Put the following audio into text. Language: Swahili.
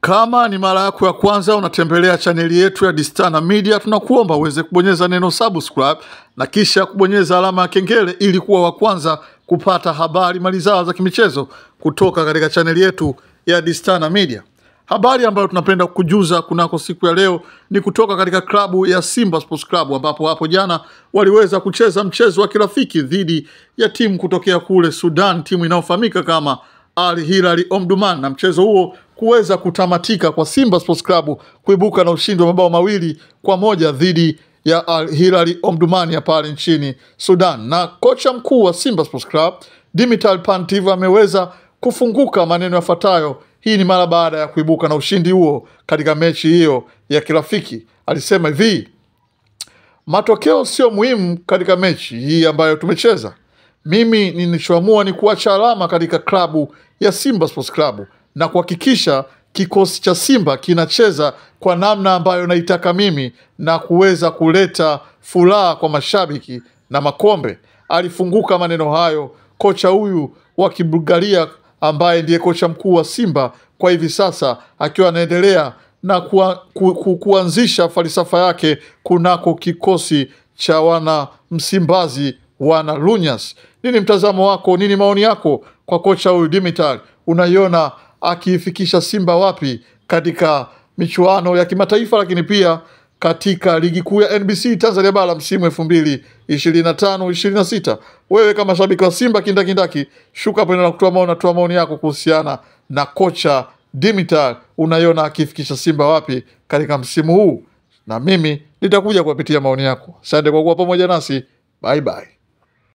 Kama ni mara yako ya kwanza unatembelea chaneli yetu ya Distana Media, tunakuomba uweze kubonyeza neno subscribe na kisha kubonyeza alama ya kengele ili kuwa wa kwanza kupata habari malizaa za kimichezo kutoka katika chaneli yetu ya Distana Media. Habari ambayo tunapenda kujuza kunako siku ya leo ni kutoka katika klabu ya Simba Sports Club, ambapo hapo jana waliweza kucheza mchezo wa kirafiki dhidi ya timu kutokea kule Sudan, timu inayofahamika kama Al Hilal Omdurman, na mchezo huo kuweza kutamatika kwa Simba Sports Club kuibuka na ushindi wa mabao 2-1 dhidi ya Al Hilal Omdurman ya pale nchini Sudan. Na kocha mkuu wa Simba Sports Club Dimitar Pantev ameweza kufunguka maneno yafuatayo. Hii ni mara baada ya kuibuka na ushindi huo katika mechi hiyo ya kirafiki. Alisema hivi: matokeo sio muhimu katika mechi hii ambayo tumecheza. Mimi nilichoamua ni kuacha alama katika klabu ya Simba Sports Club na kuhakikisha kikosi cha Simba kinacheza kwa namna ambayo naitaka mimi na kuweza kuleta furaha kwa mashabiki na makombe. Alifunguka maneno hayo kocha huyu wa Kibulgaria ambaye ndiye kocha mkuu wa Simba kwa hivi sasa, akiwa anaendelea na kuanzisha falsafa yake kunako kikosi cha wana Msimbazi, wana Lunyas. Nini mtazamo wako? Nini maoni yako kwa kocha huyu Dimitar? Unaiona akiifikisha Simba wapi katika michuano ya kimataifa, lakini pia katika ligi kuu ya NBC Tanzania Bara msimu 2025-26? Wewe kama shabiki wa Simba kindakindaki, shuka hapo na kutoa maoni, toa maoni yako kuhusiana na kocha Dimitar. Unaiona akifikisha Simba wapi katika msimu huu? Na mimi nitakuja kuwapitia maoni yako. Asante kwa kuwa pamoja nasi. Bye bye.